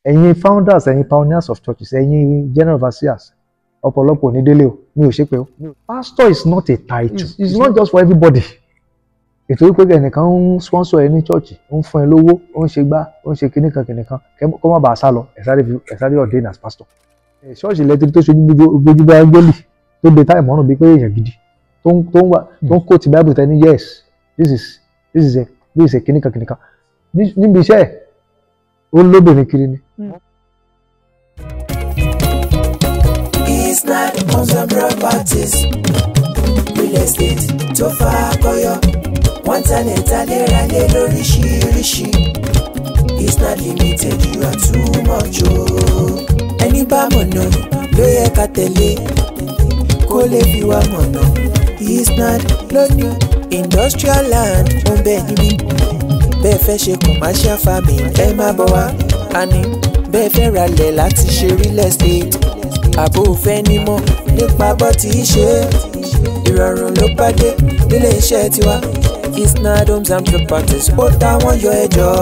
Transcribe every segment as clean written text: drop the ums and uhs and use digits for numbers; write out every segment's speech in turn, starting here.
Ẹ̀yin founders, ẹ̀yin pioneers of churches, ẹ̀yin general overseers, ọ̀pọ̀lọpọ̀ ní délé o, mi ò ṣe pé o. Pastor is not a title. It's not just for everybody. Ètò wípé ẹnìkan ń sponsor ẹ ní church, ó ń fún ẹ lówó, ó ń ṣe gbá, ó ń ṣe kinníkan kinníkan, kó má bàa sá lọ, ẹ sáré ordain as pastor. Ṣọ́ọ̀ṣì lẹ́tìrì tó ṣojú bójú bá áńgẹ́lì tó de táì mọ́rùn bíi pé èèyàn gidi tó ń wà tó ń kó ti Bible tẹ́ ní yes, this is a kinníkan kinníkan. Níbi iṣẹ́ ẹ̀, ó lóbìnrin kiri ni. Isnad Homes and Properties, real estate tó fakọyọ, wọ́n talẹ̀ talẹ̀ ralẹ̀ lóríṣiríṣi. Isnad Limited, you are too much o. Ẹni bá mọ̀nà ló yẹ ká tẹ̀lé, kó lè fi wá mọ̀nà. Isnad lóní industrial land ń bẹ níbí. Bẹ́ẹ̀ fẹ́ ṣe commercial farming, ẹ má bọ̀ wá. Àní bẹ́ẹ̀ fẹ́ ralẹ̀ láti ṣe real estate. Àbò fẹ́ nímọ̀ nípa bó ti ṣe. Ìrọ̀rùn ló bá dé nílé iṣẹ́ tiwa. Isnad Homes and Properties ó táwọn yọ ẹjọ́.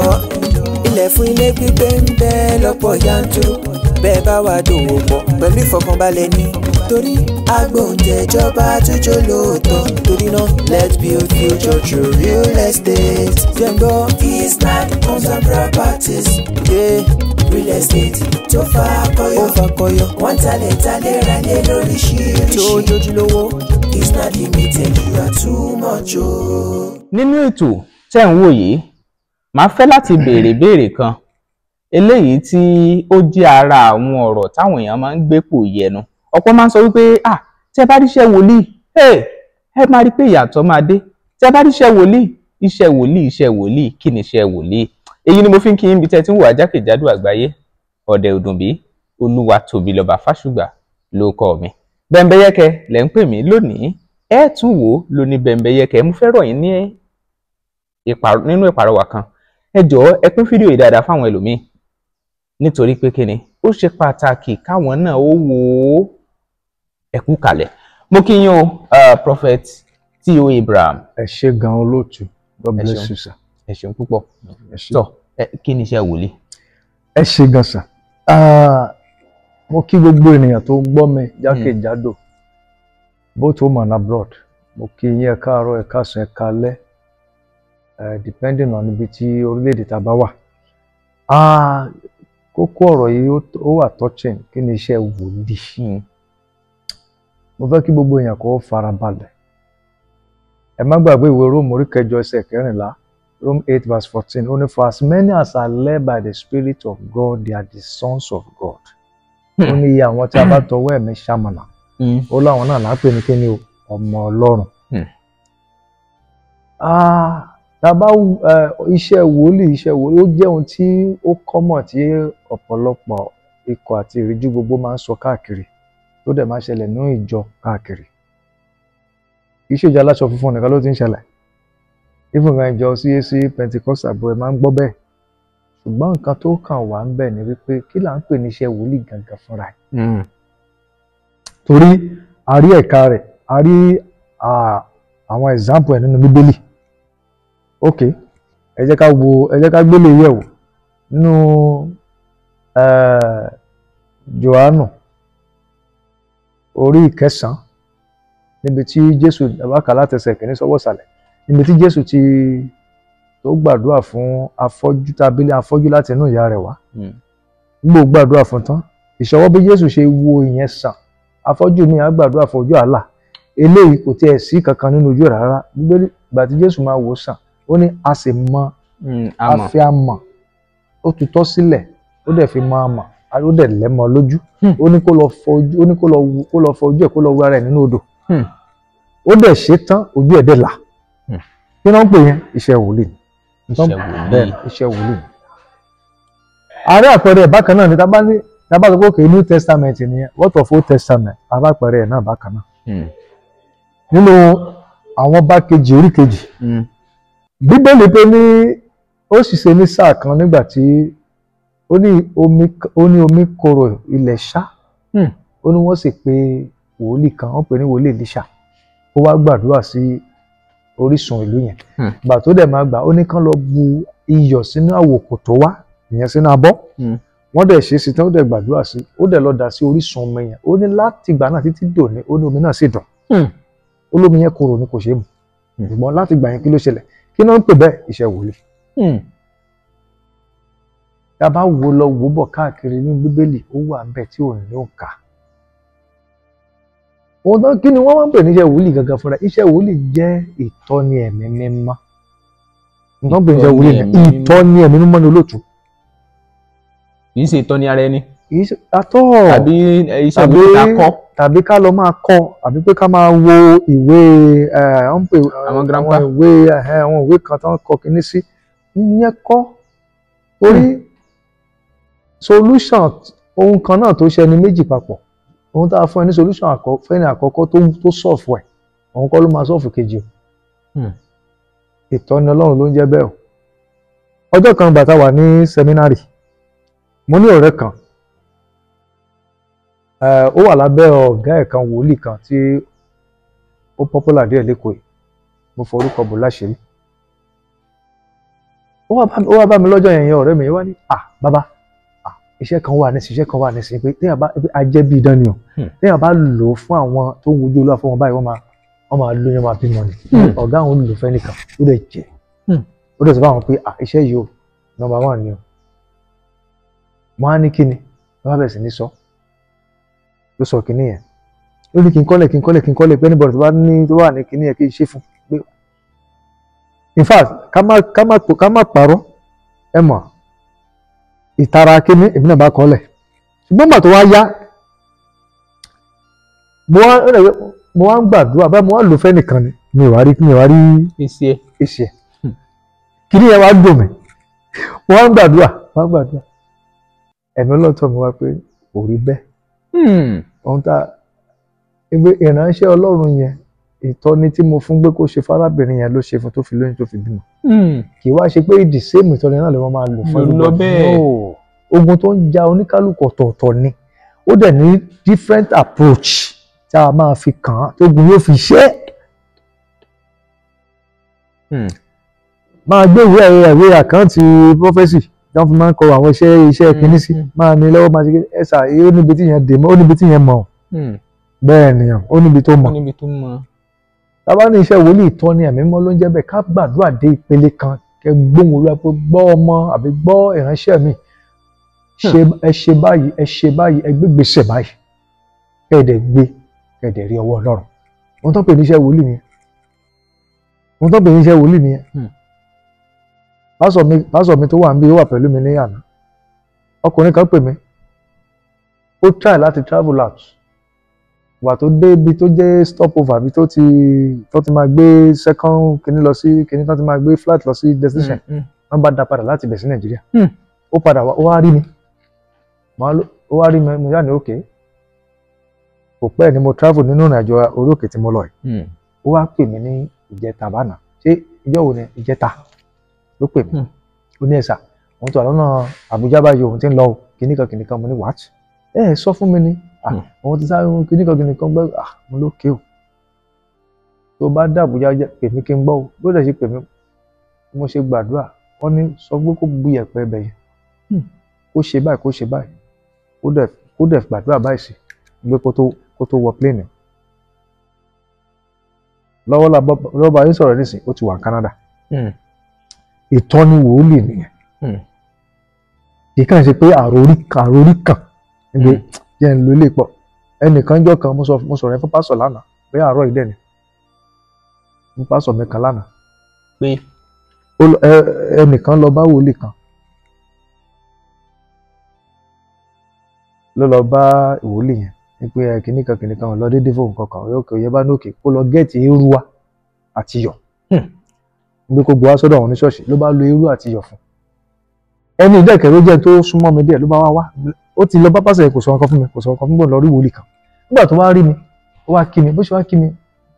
Ilẹ̀ fún ilé gbígbé ń bẹ lọ́pọ̀ yanturu. Bẹ́ẹ̀ bá wà dòwò pọ̀ pẹ̀lú ìfọkànbalẹ̀ ni. Torí agbóǹtẹ̀jọba tó jó lóòótọ́. Torí náà, let's build future through real estate. Jẹ́ngbọ́ Isnad Homes and Properties. Yeah. Real estate tó fakọyọ. Ó fakọyọ. Wọ́n talẹ̀ talẹ̀ ralẹ̀ lóríṣiríṣi. Tó jójúlówó. Isnad Limited, you are too much o. Nínú ètò tẹ́ ń wò yìí, màá fẹ́ láti béèrè béèrè kan eléyìí tí ó jẹ́ ara àwọn ọ̀rọ̀ táwọn èèyàn máa ń gbé pò yẹnu. Ọ̀pọ̀ máa ń sọ wípé ah, tẹ́ bá ríṣẹ́ wòlíì, ẹ máa rí pé ìyàtọ̀ máa dé. Tẹ́ bá ríṣẹ́ wòlíì, iṣẹ́ wòlíì, iṣẹ́ wòlíì, kí ni iṣẹ́ wòlíì? Èyí ni mo fi ń kí yín bí tẹ́ ti ń wò jákèjádò àgbáyé. Ọ̀dẹ̀ Òdùnbí Olúwatóbilọ́ba Fásùgbà ló kọ́ mi. Bẹ́ńbẹ́yẹ́kẹ́ lẹ́ ń pè mí lónìí. Ẹ tún wò ó lóní Bẹ́ńbẹ́yẹ́kẹ́. Mo fẹ́ rọ̀ yín ní nínú ìpàrọwà kan. Ẹ jọ̀ọ́, ẹ pín fídíò yìí dáadáa fáwọn ẹlòmíì, nítorí pé kíni ó ṣe pàtàkì káwọn náà ó wò ó. Ẹ kú kalẹ̀. Mo kí yín o, Prophet T.O. Abraham. Ẹ ṣé gan olóòtú. God bless you, sir. Ẹ ṣeun púpọ̀. Tọ́, kí ni iṣẹ́ wòlíì? Ẹ ṣé gan sir. Mo kí gbogbo ènìyàn tó ń gbọ́ mi jákèjádò, both home and abroad. Mo kí yín ẹ káàárọ̀, ẹ káàsán, ẹ káalẹ́, depending on ibi tí orílẹ̀-èdè tá a bá wà. Kókó ọ̀rọ̀ yìí ó wà touching. Kí ni iṣẹ́ wòlíì? Mo fẹ́ kí gbogbo èèyàn kó farabalẹ̀. Ẹ má gbàgbé ìwé Róòmù orí 8 ẹsẹ̀ 14, Rome 8 verse 14. Ó ní, for as many as are led by the Spirit of God, they are the sons of God. Ó ní iye àwọn tí a bá tọwọ́ ẹ̀mí ṣamọ̀nà, ó láwọn náà lápè ní kíni o, ọmọ Ọlọ́run. Tàbá iṣẹ́ wòlíì, iṣẹ́ wòlíì ó jẹ́ ohun tí ó kọ́mọ̀ tí ọ̀pọ̀lọpọ̀ ikọ̀ àti ìríjú gbogbo máa ń sọ káàkiri, tó dẹ̀ máa ń ṣẹlẹ̀ ní ìjọ káàkiri. Kì í ṣèjọ aláṣọ funfun nìkan ló ti ń ṣẹlẹ̀. Even gan ìjọ CAC, Pentecostal, àbúrò ẹ̀ máa ń gbọ́ bẹ́ẹ̀. Ṣùgbọ́n nǹkan tó kàn wá ń bẹ̀ ni wípé kí là ń pè ní iṣẹ́ wòlíì gangan fúnra ẹ̀. Torí a rí ẹ̀ka rẹ̀, a rí àwọn example ẹ̀ nínú Bíbélì. Ok, ẹ jẹ́ ká wo, ẹ jẹ́ ká gbélé yẹ̀ wò nínú Jòhánù orí 9, níbi tí Jésù abáka látẹsẹ̀ kìíní sọ́wọ́ ìsàlẹ̀, níbi tí Jésù ti tó gbàdúrà fún afọ́jú tàbí afọ́jú láti inú ìyá rẹ̀ wá. Gbogbo gbàdúrà fún tán, ìṣọwọ́ bí Jésù ṣe wo ìyẹn sàn, afọ́jú mi á gbàdúrà fún ojú àlà, eléyìí kò tiẹ̀ sí kankan nínú ojú rẹ̀ rárá. Bíbélì ìgbà tí Jésù máa wò sàn, ó ní a sì mọ, a fi amọ̀, ó tutọ́ sílẹ̀, ó dẹ̀ fi mọ amọ̀, ó dẹ̀ lẹ́mọ lójú. Ó ní kó lọ fọ ojú, ó ní kó lọ fọ ojú ẹ̀, kó lọ wẹ ara ẹ̀ nínú odò. Ó dẹ̀ ṣe tán, ojú ẹ̀ dẹ̀ là. Kí ló ń pè yẹn? Iṣẹ́ wòlíì. Iṣẹ́ wòlíì. Ààrẹ àpẹẹrẹ bákan náà ni tá bá sọ pé okay, New Testament nìyẹn, what of Old Testament? Ààrẹ àpẹẹrẹ ẹ̀ náà bákan náà. Nínú àwọn bá kejì orí 2, Bíbélì pé ní ó sì ṣe ní sáà kan nígbà tí ó ní omi korò ilẹ̀ ṣá. Ó ní wọ́n sì pe wòlíì kan, wọ́n pè ní wòlíì Èlíṣà, ó wá gbàdúrà sí orísun ìlú yẹn. Gbà tó dẹ̀ máa gbà, ó ní kán lọ bu iyọ̀ sínú àwòkò tó wá, ìyẹn sínú abọ́. Wọ́n dẹ̀ ṣe é sí tán, ó dẹ̀ gbàdúrà sí, ó dẹ̀ lọ dà sí orísun omi yẹn. Ó ní láti ìgbà náà títí dòní, ó ní omi náà sì dùn. Ó lómi yẹn korò ni kò ṣeé mu. Ṣùgbọ́n láti ìgbà yẹn kí ló ṣẹlẹ̀? Kí náà ń pè bẹ́ẹ̀? Iṣẹ́ wòlíì. Tá a bá wo lọ wò bọ̀ káàkiri ní Bíbélì, ó wà ńbẹ̀ tí ò ní òǹkà. Ohun tó kí ni wọ́n máa ń pè ní iṣẹ́ wòlíì gangan fúnra? Iṣẹ́ wòlíì jẹ́ ìtọ́ni ẹ̀mí mímọ́. Nǹkan pè ní iṣẹ́ wòlíì ni ìtọ́ni ẹ̀mí mímọ́ ni olóòtú. Kì í ṣe ìtọ́ni ara ẹni. Kì í ṣe atọ́. Tàbí iṣẹ́ wòlíì ká kọ́. Tàbí ká lọ máa kọ́, àbí pé ká máa wo ìwé àwọn grandpa ìwé àwọn ìwé kan tó ń kọ kinní sí. Ìyẹn kọ́. Torí solution ohun kan náà tó ṣe ẹni méjì papọ̀. Ohun tá a fún ẹ ní solution fẹ́ni àkọ́kọ́ tó sọ̀fù ẹ̀, òun kọ́ ló máa sọ̀fù kejì o. Ìtọ́ni Ọlọ́run ló ń jẹ́ bẹ́ẹ̀ o. Ọjọ́ kan gbà tá wà ní seminary, mo ní ọ̀rẹ́ kan, ó wà lábẹ́ ọ̀gá ẹ̀ kan, wòlíì kan tí ó popular díẹ̀ lẹ́kọ̀ọ́ yìí, mo forúkọ bò láṣìírí. Ó wá bá mi lọ́jọ́ yẹn, ọ̀rẹ́ mi wá ní, ah bàbá, iṣẹ́ kan wà nísìn, iṣẹ́ kan wà nísìn pé téèyàn bá ajẹ́ bí idán ni o, téèyàn bá lò ó fún àwọn tó ń wojú Olúwa fún wọn báyìí, wọ́n máa lóyún, máa bímọ ni. Ọ̀gá àwọn olùfẹ́ nìkan ó dẹ̀ jẹ́, ó dẹ̀ sọ fáwọn pé iṣẹ́ yìí o, nọ́mbà 1 ni o. Wọ́n á ní kí ni, wọ́n bá bẹ̀rẹ̀ sí ní sọ, ló sọ kíní yẹn, ó ní kí n kọ́lẹ̀ kí n kọ́lẹ̀ kí n kọ́lẹ̀ pé anybody tó bá ní tó wà ní kíní yẹn kí n ṣe fún pé in fact ká má parọ́, ẹ mọ̀ ìtara kíní èmi náà bá kọ́lẹ̀. Ṣùgbọ́n gbà tó wá yá, mo wá ń gbàdúrà báyìí, mo wá lò fẹ́ nìkan ni, mi ò wá rí èsì ẹ̀, kíní yẹn wá dùn mí. Mo wá ń gbàdúrà, ẹ̀mí ọlọ́tọ̀ mi wá pé kò rí bẹ́ẹ̀. Ohun tá ìránṣẹ́ Ọlọ́run yẹn, ìtọ́ni tí mo fún pé kó ṣe fárábìnrin yẹn ló ṣe fún tó fi lóyún tó fi bímọ. Kì í wá ṣe pé ìdí sẹ́ẹ̀mù ìtọ́ni náà ló máa lò fún ẹgbẹ́. Ogun tó ń ja oníkálukú ọ̀tọ̀ọ̀tọ̀ ni, ó dẹ̀ ní different approach tá a máa fi kàn án tógun yóò fi ṣe é. Máa gbé ìwé ìwé àkáǹtì prophecy tí wọ́n fi máa ń kọ àwọn iṣẹ́ kìíní sí, máa ní lọ́wọ́, máa ṣe ẹ̀sà, ó níbi tí yẹn dè mọ́, ó níbi tí yẹn mọ̀. Bẹ́ẹ̀ ni, ó níbi tó mọ̀. Tá bá ní iṣẹ́ wòlíì ìtọ́ni ẹ̀mí mímọ́ ló ń jẹ́ bẹ́ẹ̀. Ká gbàdúrà dé ìpele kan, kẹ́ gbóhùn Olúwa pé gbọ́ ọmọ àbí gbọ́ ìránṣẹ́ mi, ẹ ṣe báyìí, ẹ ṣe báyìí, ẹ gbégbèsè báyìí, kẹ́ẹ̀dẹ̀ gbé, kẹ́ẹ̀dẹ̀ rí ọwọ́ Ọlọ́run. Ohun tó ń pè ní iṣẹ́ wòlíì nìyẹn. Ohun tó ń pè ní iṣẹ́ wòlíì nìyẹn. Pásọ̀ mi tó wà níbí, ó wà pẹ̀lú mi ní àná. Ọkùnrin kan pè mí, ó try láti travel out. Wà tó dé ibi tó jẹ́ stopover, ibi tó ti máa gbé second kinní lọ sí kinní, tó ti máa gbé flight lọ sí destination, wọ́n bá dá padà láti ibẹ̀ sí Nàìjíríà. Ó padà wá, ó wá rí mi, ó wá rí mi, mo yà ní òkè. Kò pẹ́ ni mo travel nínú ìrìnàjò orí òkè tí mo lọ yìí. Ó wá pè mí ní ìjẹta bánà, ṣé ìjọ wo ni ìjẹta ló pè mí. Ó ní ẹ̀sà, òun tó wà lọ́nà Àbújá báyìí, òun ti ń lọ kìnnìkan kìnnìkan. Mo ní what? Ẹ sọ fún mi ni òun ti sáré kìnnìkan kìnnìkan gbẹ́. Mo lókè o, tó bá dé Àbújá pè mí kí n gbọ́ o. Bó dẹ̀ ṣe pè mí, mo ṣe gbàdúrà, wọ́n ní sọ pé kó bu yẹ̀pẹ̀ ẹbẹ̀ yẹn, kó ṣe báyìí, kó ṣe báyìí, kó dẹ̀ gbàdúrà báyìí sí gbé kó tó wọ pléènì. Lọ́wọ́ bá yín sọ̀rọ̀ nísìnyí, ó ti wà ní Canada. Ìtọ́ni wòlíì nìyẹn. Kì í kàn ṣe pé àròrí kan níbi jẹ́ ń lo ilé pọ̀. Ẹnìkan jọ́ kan mo sọ̀rọ̀ ẹ fún pásọ̀ lánàá, bóyá àárọ̀ yìí dẹ̀ ni, fún pásọ̀ mi kan lánàá pé ẹnìkan lọ bá wòlíì kan, ló lọ bá wòlíì yẹn ní pé kìnnìkan kìnnìkan lọ déédéé fóun kankan, òkè òye bá ní òkè kó lọ gẹ́ẹ̀tì irú wa àti iyọ̀, gbé kó gbọ́ wá sọ́dọ̀ àwọn oníṣọ́ọ̀ṣì, ló bá lo irú àti iyọ̀ fún ẹni ìdẹ́kẹ̀ ló jẹ́ tó súnmọ́ mi díẹ̀, ló bá wá wá, ó ti lọ bá pàṣẹ, kò sọ nǹkan fún mi, kò sọ nǹkan fún mi, lọ rí wòlíì kan. Nígbà tó wá rí mi, ó wá kí mi, bó ṣe wá kí mi,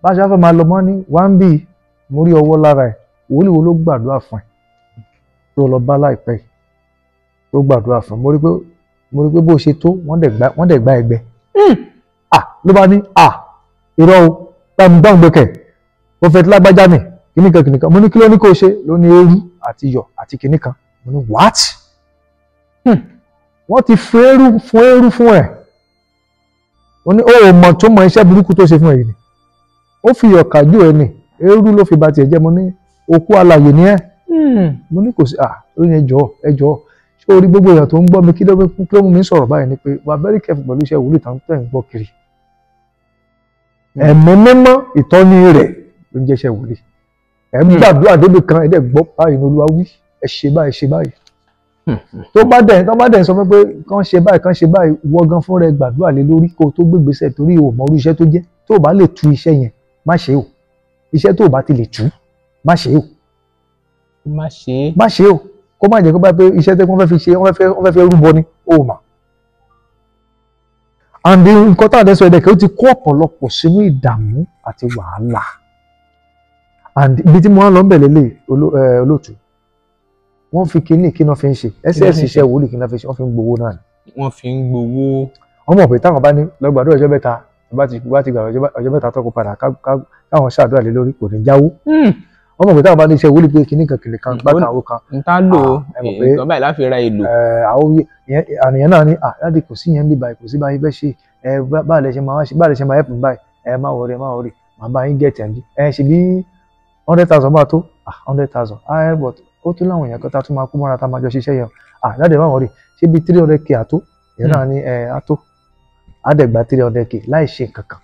bá ṣe wá fẹ́ máa lọ mọ́ ní wá ń bì, mo rí ọwọ́ lára ẹ̀, wòlíì wo ló gbàdúrà fún ẹ tó lọ bá láìpẹ́ yìí tó gbàdúrà fún ẹ? Mo rí pé bó ṣe tó, wọ́n dẹ̀ gbá ẹgbẹ́. Ló bá ní irọ́ o, gbàmù gbẹkẹ̀ prophet lágbájá ni kìnnìkan kìnnìkan. Mo ní kí ló ní kó ṣe? Ló ní eérú àti iyọ̀ àti kìnnìkan. Mo ní what? Wọ́n ti fún eérú fún ẹ̀. Ó ní ó mọ̀ tó mọ iṣẹ́ burúkú tó ṣe fún ẹ̀ yìí ni. Ó fi ọ̀kàjú ẹ̀ nì, eérú ló fi ba tiẹ̀ jẹ́. Mo ní òkú alààyè ni ẹ́. Mo ní kò sí, ó ní ẹjọ́ ẹjọ́. Ṣé orí gbogbo èèyàn tó ń gbọ́ mi, kí ló mú mi sọ̀rọ̀ báyìí ni pé wà very careful pẹ̀lú iṣẹ́ wòlíì tán tẹ̀ ń gbọ́ kiri. Ẹ̀mí mímọ́ ìtọ́ni rẹ̀ ló ń jẹ́ iṣẹ́ wòlíì. Ẹ̀ ń gbàdúrà débi kan, ẹ̀ dẹ̀ gbọ́ báyìí ní Olúwa wí, ẹ ṣe báyìí, ṣe báyìí. Tó bá dẹ̀ sọ fún pé kàn ṣe báyìí, kàn ṣe báyìí, wọ́ gan fún rẹ gbàdúrà lé lórí kó o tó gbégbèsè, torí o mọ irú iṣẹ́ tó jẹ́. Tó o bá lè tú iṣẹ́ yẹn, má ṣe o. Iṣẹ́ tó o bá ti lè tú, má ṣe o. Má ṣe. Má ṣe o. Kó má jẹ́ kó bá pé iṣẹ́ tí wọ́n fẹ́ fi ṣe, wọ́n fẹ́ fi rúbọ ni, o mà. And nǹkan tá à ń sọ ẹ̀dẹ̀kẹ́, ó ti kó ọ̀pọ̀lọpọ̀ sínú ìdààmú àti wàhálà. And ibi tí mo wá lọ ń bẹ̀ lélẹ̀ olóòtú, wọ́n fi kíní kí náà fi ń ṣe ss iṣẹ́ wòlíì kí náà fi ṣe, wọ́n fi ń gbowó náà ni. Wọ́n fi ń gbowó. Wọ́n mọ̀ pé táwọn bá ní lọ gbàdúrà ọjọ́ mẹ́ta, bá ti gbà ọjọ́ mẹ́ta tó kó padà káwọn ṣàdúrà lé lórí, kò ní jáwó. Wọ́n mọ̀ pé táwọn bá ní iṣẹ́ wòlíì pé kíní kan kìnìkan kan gbákan àwọn kan. N ta lò nǹkan báyìí láfi ra èlò. Àníyàn náà ni láti kò sí yẹn bí báyìí, kò sí báyìí fẹ́ ṣe, báà lẹ ṣe máa wá ṣe, báà lẹ ṣe máa help báyìí, ẹ má wọrí, ẹ má wọrí, màá bá yín gẹ̀tẹ̀ bí ẹ ṣe bí 100,000 bá tó, 100,000, but ó tún láwọn èèyàn kan tá tún máa kú mọ́ra tá máa jọ ṣiṣẹ́ yẹn, láti má wọrí, ṣé bí 300k àtó, ìyẹn náà ni àtó, àdẹ̀gbà 300k láì ṣe nǹkan kan.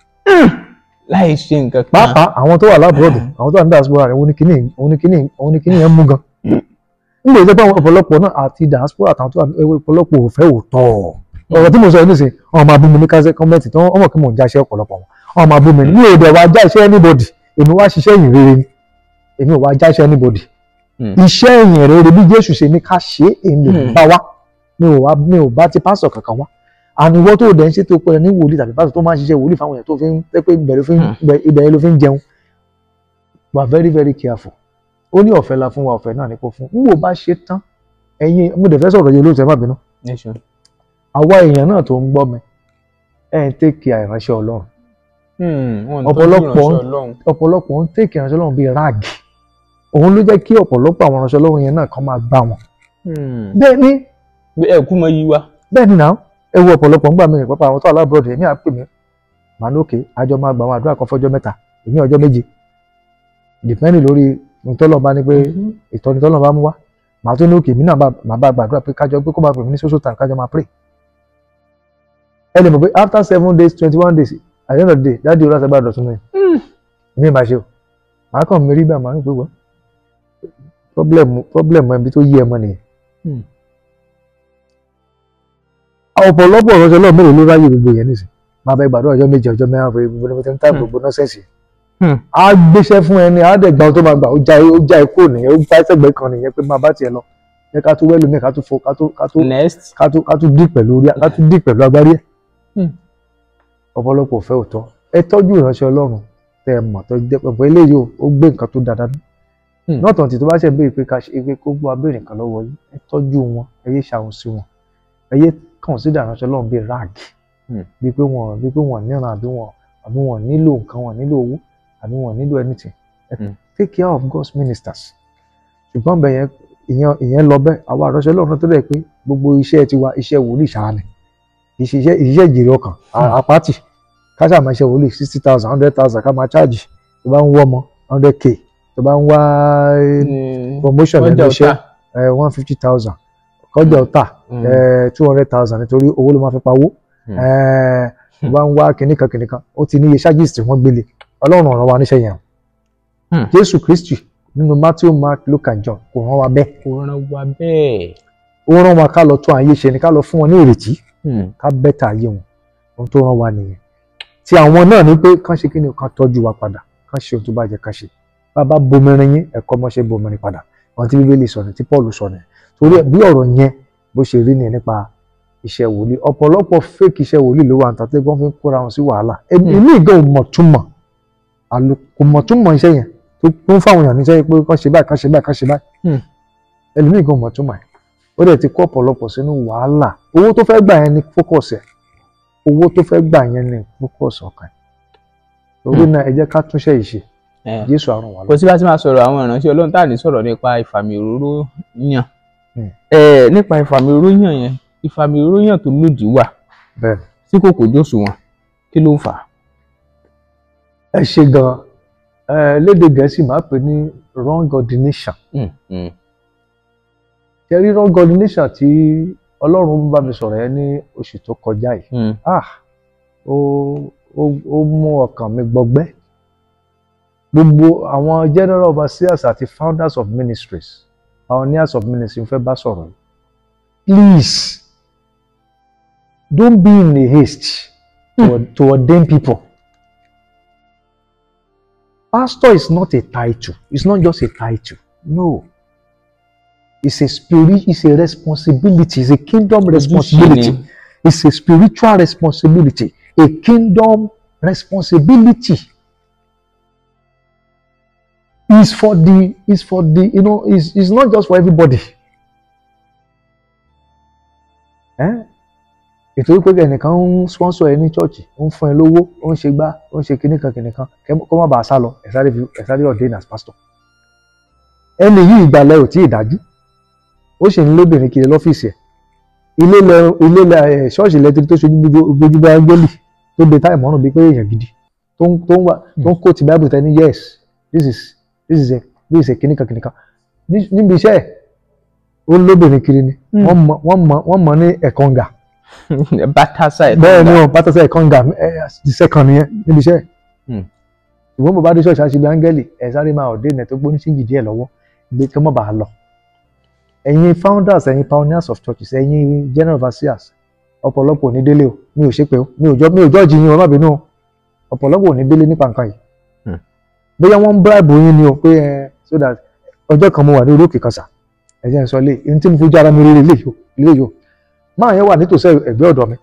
Láì ṣe nǹkan kan. Pàápàá àwọn tó wà lábúròdù, àwọn tó wà ní diaspora rẹ̀, òun ni kíní yẹn mú gan. Nígbà tó pé ọ̀pọ̀lọpọ̀ náà àti diaspora àtàwọn tó wà ọ̀pọ̀lọpọ̀ ò fẹ́ òótọ́. Ọ̀rọ̀ tí mo sọ yìí nísìnyí, wọ́n máa bú mi ní kásẹ̀ kọ́mẹ́ǹtì tí wọ́n mọ̀ kí mò ń jáṣẹ́ ọ̀pọ̀lọpọ̀ wọn. Wọ́n máa bú mi ní èdè wa já iṣẹ́ anybody, èmi wá ṣiṣẹ́ ìyìn rere ni, èmi ò wá já iṣẹ́ anybody. Iṣẹ́ ìyìn rere bí Jésù ṣe ní ká ṣe é, èmi lè bá wa, mi ò bá ti pásọ̀ kankan wá. Àníwọ́ tó dẹ̀ ń ṣètò pẹ̀lú ní wòlíì tàbí pásọ̀ tó máa ń ṣiṣẹ́ wòlíì fáwọn èèyàn tó fi ń pé ibẹ̀ ló fi ń jẹun. We are very very careful. Ó ní ọ̀fẹ́ la fún wa, ọ̀fẹ́ náà ni kò fún. N wò bá ṣe tán, ẹ̀yin mo dẹ̀ fẹ́ sọ̀rọ̀ yìí olóòtú, ẹ má bínú. Àwa èèyàn náà tó ń gbọ́ mi, ẹ̀ ń tèkì àìránṣẹ́ Ọlọ́run. Ọ̀pọ̀lọpọ̀ ń tèkì ìránṣẹ́ Ọlọ́run bíi ráàgì. Òun ló jẹ́ kí ọ̀pọ̀lọpọ̀ àwọn ìránṣẹ́ Ọlọ́run yẹn náà kàn máa gbá wọn. Bẹ́ẹ̀ ni. Ẹ kú mọ yí wa. Bẹ́ẹ̀ ni náà, ẹ wo ọ̀pọ̀lọpọ̀ ń gbà mí pápá àwọn tó wà lábúròdì, èmi à pè mí, màá ní òkè, àjọ máa gbà àwọn àdúrà kan fọ́jọ́ mẹ́ta, èmi ọjọ́ méje. Dìpẹ́ndì lórí ìtọ́lọ̀ bá ní pé ìtọ́ni tọ́lọ̀ bá mú wá, màá tún ní òkè, èmi náà màá bá gbàdúrà pé kájọ pé kó máa pè mí ní social time kájọ máa pray. Ẹ lè mọ̀ pé after 7 days, 21 days, at the end of the day, dáàdi olú àṣẹgbà dọ̀tún mi. Èmi máa ṣe o, màá kàn mí rí bẹ́ẹ̀, màá ní pé wọ́n problem ẹbí tó yí ẹ mọ́ nìyẹn. Ọ̀pọ̀lọpọ̀ ọ̀rọ̀ ọlọ́run mélòó ló ráyè gbogbo yẹn nísìn, máa bẹ gbàdúrà ọjọ́ méje, ọjọ́ mẹ́rin, fún gbogbo ní táìpù gbogbo nọ́sẹ̀sì. Á gbéṣẹ́ fún ẹni, á dẹ̀ gba ohun tó máa gbà, ó já ikú nìyẹn, ó bá sẹ́gbẹ̀ẹ́ kan nìyẹn pé máa bá tiẹ̀ lọ. Ẹ ká tún wẹ́lú mi, ká tún fo, ká tún dì pẹ̀lú orí, ká tún dì pẹ̀lú agbárí ẹ̀. Ọ̀pọ̀lọpọ̀ ò fẹ́ òótọ́. Ẹ tọ́jú ìránṣẹ́ Ọlọ́run tẹ́ ẹ mọ̀ tó jẹ́ pé eléyìí ó gbé nǹkan tó dáadáa. Nọ́ọ̀tàn tí tó bá ṣe ń béèrè pé ká ṣe pé kó gbọ́ abéèrè nǹkan lọ́wọ́ yín, ẹ tọ́jú wọn, ẹ yé ṣàwọn sí wọn, ẹ yé consider ìránṣẹ́ Ọlọ́run bíi ráàgì, bíi pé wọ́n níran, àbí wọ́n nílò nǹkan, wọ́n nílò owó, àbí wọ́n nílò anything. Take care of God's ministers. Ṣùgbọ́n bẹ́ẹ̀ yẹn, ìyẹn lọ bẹ́ẹ̀. Àwa ìránṣẹ́ Ọlọ́run tó dẹ̀ pé gbogbo iṣẹ́ tiwa iṣẹ́ wòlíì ṣáá ni, iṣẹ́ ìjèrè ọkàn àpáàtì ká ṣáà máa ṣe wòlíì 60,000, 100,000 ká máa charge. Tó bá ń wọ́ ọmọ 100k, tó bá ń wá promotion lẹ́nu iṣẹ́ 150,000, kọjá ọ̀tà 200,000, nítorí owó ló máa fi pawó. Tó bá ń wá kìnìkan kìnìkan, ó ti níye charges tí wọ́n gbélé. Ọlọ́run rán wa níṣẹ́ yẹn. Jésù Kristi nínú Matthew, Mark, Luke and John kò rán wa bẹ́ẹ̀. Kò rán wa bẹ́ẹ̀. Ó rán wa ká lọ tún ayé ṣe ni, ká lọ fún wọn ní ìrètí, ká bẹ́tà ayé wọn. Ohun tó rán wa nìyẹn. Tí àwọn náà ní pé kán ṣe kí ni, kán tọ́jú wa padà, kán ṣe ohun tó bá jẹ́ ká ṣe. Bàbá bomirin yín, ẹ̀kọ́ mọ́ṣẹ́ bomirin padà. Ohun tí Bíbélì sọ ni, tí Paul sọ ni. Torí bí ọ̀rọ̀ yẹn bó ṣe rí nìyẹn nípa iṣẹ́ wòlíì. Ọ̀pọ̀lọpọ̀ fake iṣẹ́ wòlíì ló wà níta tí wọ́n fi ń kóra wọn sí wàhálà. Èmi gan ò mọ̀ túmọ̀, kò mọ̀ túmọ̀ iṣẹ́ yẹn tó ń fáwọn èèyàn níṣẹ́ pé kán ṣe báyìí, kán ṣe báyìí, kán ṣe báyìí. Ẹlòmíì gan ò mọ̀ túmọ̀ ẹ̀. Ó dẹ̀ ti kó ọ̀pọ̀lọpọ̀ sínú wàhálà. Owó tó fẹ́ gbà yẹn ni focus ẹ̀. Owó tó fẹ́ gbà yẹn ni focus ọkàn ẹ̀. Torí náà ẹ jẹ́ ká túnṣe ìṣe. Jésù àrùn wà lọ. Kò sí bá ti máa sọ̀rọ̀ àwọn ìránṣẹ́ Ọlọ́run tá à ní sọ̀rọ̀ nípa ìfàmì òróró yàn. Nípa ìfàmì òróró yàn yẹn, Ìfàmì òróyàn tó lòdì wà tí kò kójú òṣùwọ̀n, kí ló ń fà á? Ẹ ṣe gan. Lédè Gẹ̀ẹ́sì máa pè ní wrong ordination. Ṣe rí wrong ordination tí Ọlọ́run bá mi sọ̀rọ̀ yẹn ní oṣù tó kọjá yìí, ó mú ọkàn mi gbọgbẹ́. Gbogbo àwọn general overseers àti founders of ministries, pioneers of ministry ń fẹ́ bá sọ̀rọ̀ yìí. Please don't be in a haste to ordain people. Pastor is not a title. It's not just a title. No. It's a spirit, it's a responsibility, it's a kingdom responsibility. It's a spiritual responsibility, a kingdom responsibility. It's for the, you know, it's not just for everybody. Ètò wípé ẹnìkan ń sponsor ẹ ní chọ́ọ̀chì, ó ń fún ẹ lówó, ó ń ṣe gbá, ó ń ṣe kíníkan kíníkan, kó má bàa sá lọ, ẹ sáré ordain as pastor. Ẹni yìí ìgbàlẹ̀ ò tí ì dájú, ó sì ń lóbìnrin kiri lọ́fíìsì ẹ̀. Ilé ṣọ́ọ̀ṣì lẹ́tìrì tó ṣojú bójú bá áńgẹ́lì tó de táì mọ́rùn bíi pé èèyàn gidi tó ń kó ti Bible tẹ́ ní yes, this is a kíníkan kíníkan. Níbi iṣẹ́ ẹ̀, ó lóbìnrin kiri ni, wọ́n mọ̀ ní ẹ̀kọ́ngà. Bátásá ẹ̀kọ́ngà. Bẹ́ẹ̀ ni wọ́n bátásá ẹ̀kọ́ngà the second yẹn níbi iṣẹ́. Ṣùgbọ́n bàbá dé ṣọ́ọ̀ṣì àṣìbí áńgẹ́lì ẹ̀ sáré máa ọ̀dẹ́ ìnẹ̀ tó gbóní síjì díẹ̀ lọ́wọ́ gbé kí wọ́n bá a lọ. Ẹ̀yin founders, ẹ̀yin pioneers of churches, ẹ̀yin general overseers, ọ̀pọ̀lọpọ̀ ò ní délé o, mi ò ṣépè o, mi ò jọ́ọ̀jì yín o, má bínú o, ọ̀pọ̀lọpọ̀ ò ní délé nípa nǹkan yìí. Bóyá wọ́n ń bribe yín ni o pé ẹ so that ọjọ́ kan mo wà ní orí òkè kan sà, ẹ jẹ́ n sọ lé, ẹni tí mo fojú ara mi rí lè yó. Máa yẹn wà nítòsí ẹ̀gbẹ́ ọ̀dọ̀ mi,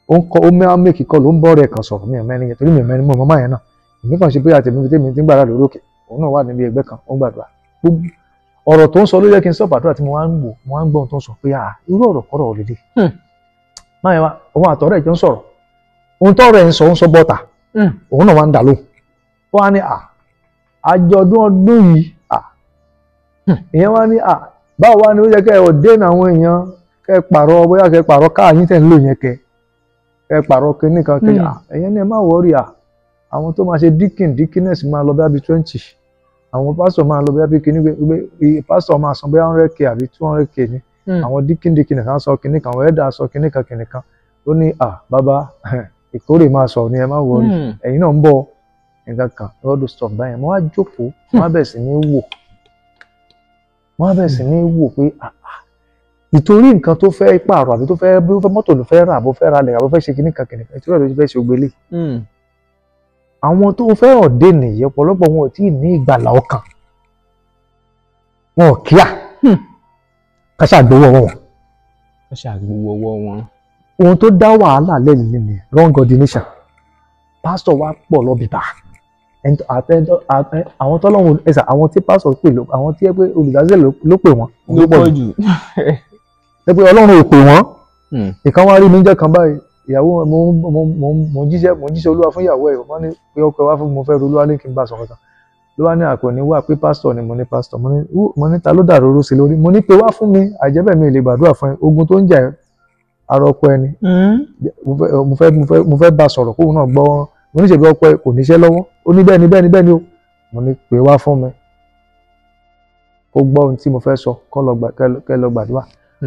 ó ń kọ́ ó máa ń mèkì kọ́ ló ń bọ́ ọ̀rẹ́ kan sọ̀rọ̀, mi ò mẹ́ni yẹn torí mi ò mẹ́ni mọ́ máa yẹn náà. Èmi kàn ṣe pé àtẹ̀mí tèmi ti ń gbàdúrà lórí òkè, òun náà wà níbi ẹgbẹ́ kan, ó ń gbàdúrà. Ọ̀rọ̀ tó ń sọ ló yẹ kí n sọ àdúrà tí mo wá ń wò, mo wá ń gbọ́ ohun tó ń sọ pé à irú ọ̀rọ̀ kọ́rọ̀ ò lélẹ̀. Máa yẹn wá, òun àtọ̀rẹ́ ìjọ ń sọ̀rọ̀, ohun tọ́rọ̀ ẹ̀ ń sọ ń sọ bọ́ta, òun náà wá ń dà lóhùn. Ó wá ní à àjọ̀dún ọdún yìí à ìyẹn wá ní à báwo wá ní ó yẹ kẹ́ ẹ ordain àwọn èèyàn, kẹ́ pààrọ̀, bóyá kẹ́ pààrọ̀ káà yín tẹ̀ ń lò yẹn, kẹ́ pààrọ̀ kinní kan kẹ́ ẹ̀yẹn ní ẹ má wọ́ọ̀rì à àwọn tó máa ṣe deacon deaconess máa lọ bí 20, àwọn pásítọ̀ máa lọ bí kinní pé pásítọ̀ máa san bóyá 100k àbí 200k ni, àwọn deacon deaconess á sọ kinní kan, àwọn elder sọ kinní kan kinní kan. Ó ní à bàbá ìkórè máa sọ ni ẹ má wọ́ọ̀rì, ẹ̀yin náà ń bọ̀ nǹkan kan all those stuff báyẹn. Mo wá jókòó, mo wá bẹ̀rẹ̀ sí ní wò, mo wá bẹ̀rẹ̀ sí ní wò pé ìtorí nǹkan tó fẹ́ pààrọ̀ àbí tó fẹ́ bí ó fẹ́ mọ́tò ló fẹ́ rà àbó fẹ́ ralẹ̀ àbó fẹ́ ṣe kinní kan kinní kan, ìtorí ẹ̀ ló fẹ́ ṣe ògbélé. Àwọn tó fẹ́ ordain nìyẹn, ọ̀pọ̀lọpọ̀ wọn ò tí ì ní ìgbàlà ọkàn, wọn ò kíá ká ṣàgbówó ọwọ́ wọn. Ká ṣàgbówó ọwọ́ wọn. Ohun tó dá wàhálà lẹ́yìn nìyẹn, wrong ordination. Pásítọ̀ wa pọ̀ lọ bìbà, àwọn tọ́lọ́run ẹ̀sà, àwọn tí pásítọ̀ pè ló, àwọn tí ẹ pé olùdásílẹ̀ ló pè wọ́n ló pọ̀ jù. Ẹ pé Ọlọ́run ò pè wọ́n. Ìkan wá rí mi jẹ́ kan báyìí, ìyàwó mo ń jíṣẹ́ Olúwa fún ìyàwó ẹ̀, wọ́n ní pé ọkọ wá fún mi, mo fẹ́ ro Olúwa ní kí n bá sọ̀rọ̀ kan. Ló wá ní àpò ní wà pé pásítọ̀ ni mo ní pásítọ̀, mo ní ta ló dàrú oró sí lórí, mo ní pé wá fún mi, àìjẹ́bẹ̀ mi lè gbàdúrà fún ẹ, ogun tó ń jà ara ọkọ ẹni, mo fẹ́ bá sọ̀rọ̀ kóun náà gbọ́, mo ní ṣèbí ọkọ ẹ kò níṣẹ́ lọ́wọ́, ó ní bẹ́ẹ̀ ni bẹ́ẹ̀ ni bẹ́ẹ̀ ni o, mo ní pé wá fún mi kó gbọ́ ohun tí mo fẹ́ sọ, kẹ́ lọ gbàdúrà.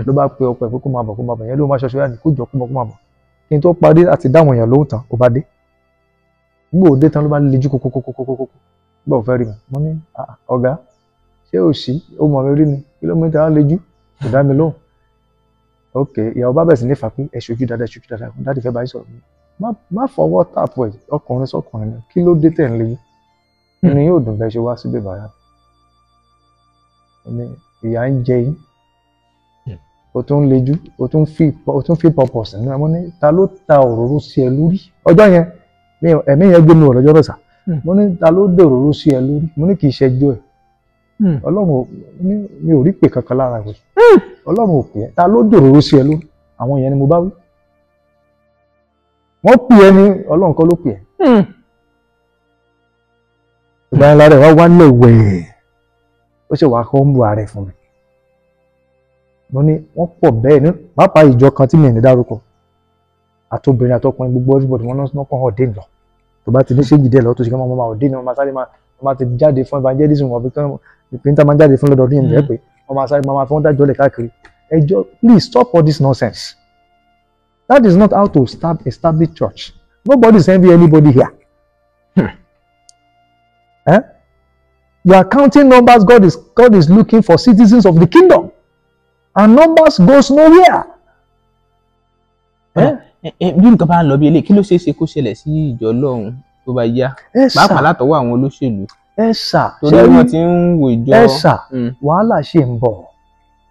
Ló bá pe ọkọ ẹ pé kó máa bọ̀ kó máa bọ̀, yẹn ló máa ṣọṣọ yá ni kó jọ kó máa bọ̀. Kí n tó parí àti dáwọn èèyàn lóhùn tán, ó bá dé. Nígbà ó dé tán ló bá lejú kókókókókókó, nígbà ó fẹ́ rí mi, mo ní ọ̀gá ṣé ò sí, ó mọ̀ mi rí ni, kìlómítà á lejú, kò dá mi lóhùn. Ok, ìyàwó bá bẹ̀rẹ̀ sí ní fà pé ẹ ṣojú dáadáa, ẹ ṣojú dáadáa, dáàdì fẹ́ bá yín sọ̀rọ̀. Má fọwọ́ tàpù ẹ̀, ọkùnrin sọkùnrin ni, kí ló dé tẹ̀ ń lejú? Inú yóò dùn bẹ́ẹ̀ ṣe wá síbí báyà. Ìyà ń jẹ yín, o tún ń lejú, o tún fi purpose nínú ẹ. Mo ní ta ló ta òróró sí ẹ lórí? Ọjọ́ yẹn ẹ̀mí yẹn gbé mi wọ̀ lọ́jọ́ náà sà. Mo ní ta ló dé òróró sí ẹ lórí? Mo ní kì í ṣẹjọ́ ẹ. Ọlọ́run mi ò rí pè kankan lára rẹ̀. Ọlọ́run ò pè ẹ́, ta ló dé òróró sí ẹ lórí? Àwọn yẹn ni mo bá wí. Wọ́n pè ẹ́ ní Ọlọ́run kọ́ ló pè ẹ́. Ìgbà yẹn lára ẹ̀ wá wálẹ̀ wẹ̀ẹ́, ó ṣe wàá kọ́ ń bu ara ẹ̀ fún mi. Mo ní wọ́n pọ̀ bẹ́ẹ̀ ní pàápàá ìjọ kan tí mi ní dárúkọ, àtobìnrin àtọkùnrin gbogbo everybody wọn náà kàn ordain lọ. Tó bá ti ní ṣéjì díẹ̀ lọ tó ṣe kí wọ́n máa ordain, wọ́n máa sáré máa wọ́n máa ti jáde fún evangelism wọn bí kán ìpín tá máa jáde fún lọ́dọọdún yẹn pé wọ́n máa sáré máa fún dájọ́ lẹ̀ káàkiri. Ẹjọ́, please stop all this nonsense. That is not how to establish church. Nobody is envy anybody here. Eh? You are counting numbers. God is looking for citizens of the kingdom, and numbers goes nowhere. Eh? Bí nǹkan bá ń lọ bí eléyìí, kí ló ṣeé ṣe kó ṣẹlẹ̀ sí ìjọ Ọlọ́run tó bá yá, Ẹ sà, pàápàá látọwọ́ àwọn olóṣèlú, ẹ sà, torí ṣe rí- wọ́n ti ń wo ìjọ? Ẹ sà, wàhálà ṣe ń bọ̀.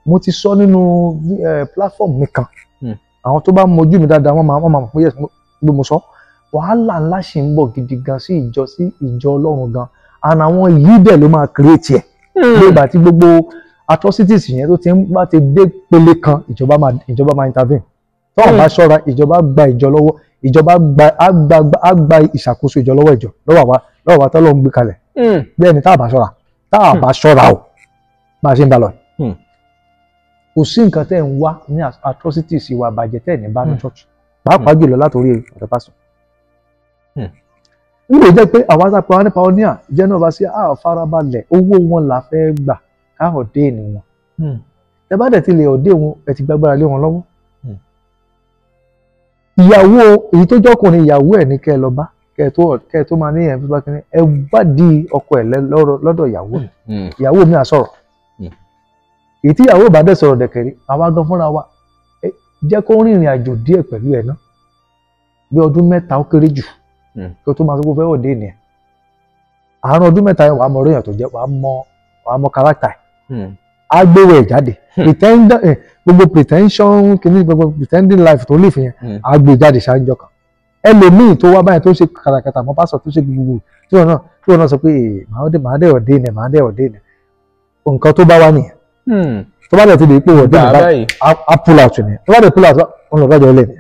Mo ti sọ nínú platform mi kan. Àwọn tó bá mojú mi dáadáa, wọ́n máa mọ̀ pé yes, pé mo sọ. Wàhálà ńlá ṣì ń bọ̀ gidi gan sí ìjọ Ọlọ́run gan, and àwọn yìí dẹ̀ ló máa create ẹ̀. Nígbà tí gbogbo atrocities yẹn tó ti ń bá ti dé pele kan, ìjọba máa intervene. Tọ́wọ́n bá ṣọ́ra, ìjọba gba ìjọ lọ́wọ́, ìjọba gba á gba á gba ìṣàkóso ìjọ lọ́wọ́ ìjọ lọ́wọ́ àwa tọ́lọ́ ń gbé kalẹ̀. Bẹ́ẹ̀ ni, tá a bá ṣọ́ra, tá a bá ṣọ́ra o, bá a ṣe ń bá lọ. Kò sí nǹkan tẹ́ ń wá ní atrocities, ìwà àbàjẹ́ tẹ́ ẹ̀ ní bá ní church, pàápàá jùlọ látòrí ọ̀dọ̀ pásítọ̀. Nígbà jẹ́ pé àwa tá a pa wá ní pioneer general overseer, a farabalẹ̀, owó wọn là fẹ́ gbà ká ordain wọn. Ẹ bá dẹ̀ ti lè ordain wọn, ẹ ti gbàgbára lé wọn lọ́wọ́. Ìyàwó èyí tó jọkùnrin, ìyàwó ẹ̀ ní kẹ́ ẹ lọ bá, kẹ́ ẹ tó máa ní ẹ̀ fún bákínní, ẹ wádìí ọkọ ẹ̀ lọ́dọ̀ ìyàwó ẹ̀. Ìyàwó mi à sọ̀rọ̀. Èyí tí ìyàwó bá dẹ̀ sọ̀rọ̀ dẹ̀kẹ̀rí, àwa gan fúnra wa, ẹ jẹ́ kó rìnrìn àjò díẹ̀ pẹ̀lú ẹ̀ ná, bí ọdún 3 ó kéré jù, kí o tó máa sọ pé ó fẹ́ ordain ẹ̀. Àárín ọdún 3 yẹn, wàá mọ orí èèyàn tó jẹ́, wàá mọ character ẹ̀. Á gbéwò ẹ̀ jáde. Gbogbo pretension kìíní, gbogbo pretending life tó live yẹn, á gbé jáde ṣáájú kan. Ẹlòmíì tó wá báyìí tó ṣe kàràkàtà mọ́ pásọ̀, tó ṣe gbogbo, tí wọn náà sọ pé, "Eh, màá dé ordain ẹ̀, màá dé ordain ẹ̀." Nǹkan tó bá wá nìyẹn. Tó bá dẹ̀ ti lè pé ordain Gbà báyìí, báyìí. á pull out ni. Tó bá dẹ̀ pull out, wọn lọ dájọ́ ọlẹ̀ ni.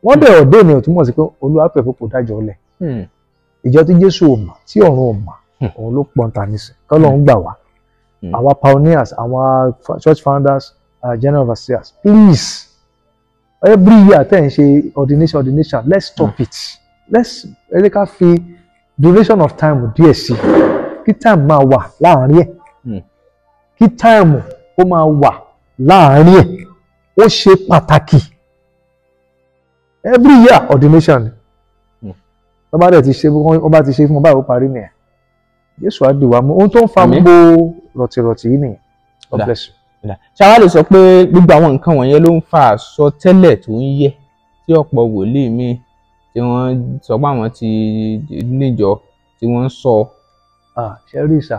Wọ́n dẹ̀ ordain ni ò túmọ̀ sí pé Olúwa pẹ̀ fún kò dájọ́ ọlẹ̀. Ìjọ tí Jésù ò mọ̀, tí ọ̀run ò mọ̀, òun ló pọ̀ ń ta nísìn. Kọ́lọ́run gbà wá. Our pioneers, our church founders, general overseers, please, every year tẹ́ ń ṣe ordination, ordination, let's stop it. Let's ẹ jẹ́ ká fi duration of time díẹ̀ sí, kí time máa wà láàárín ẹ̀. Kí time ó máa wà láàárín ẹ̀, ó ṣe pàtàkì. Every year ordination ni. Tó bá dẹ̀ ti ṣe, wọ́n bá ti ṣe fún wọn báyìí, ó parí nìyẹn. Jésù á dì wá mú. Ohun tó ń fa Àmín. gbogbo rọ̀tìrọ̀tì yìí nìyẹn. God Dà. bless you. Ṣáwá lè sọ pé gbogbo àwọn nǹkan wọ̀nyẹn ló ń fa àsọtẹ́lẹ̀ tó ń yẹ, tí ọ̀pọ̀ wòlíì míì tí wọ́n sọ pé àwọn ti níjọ tí wọ́n ń sọ? Ah, ṣe rí sà,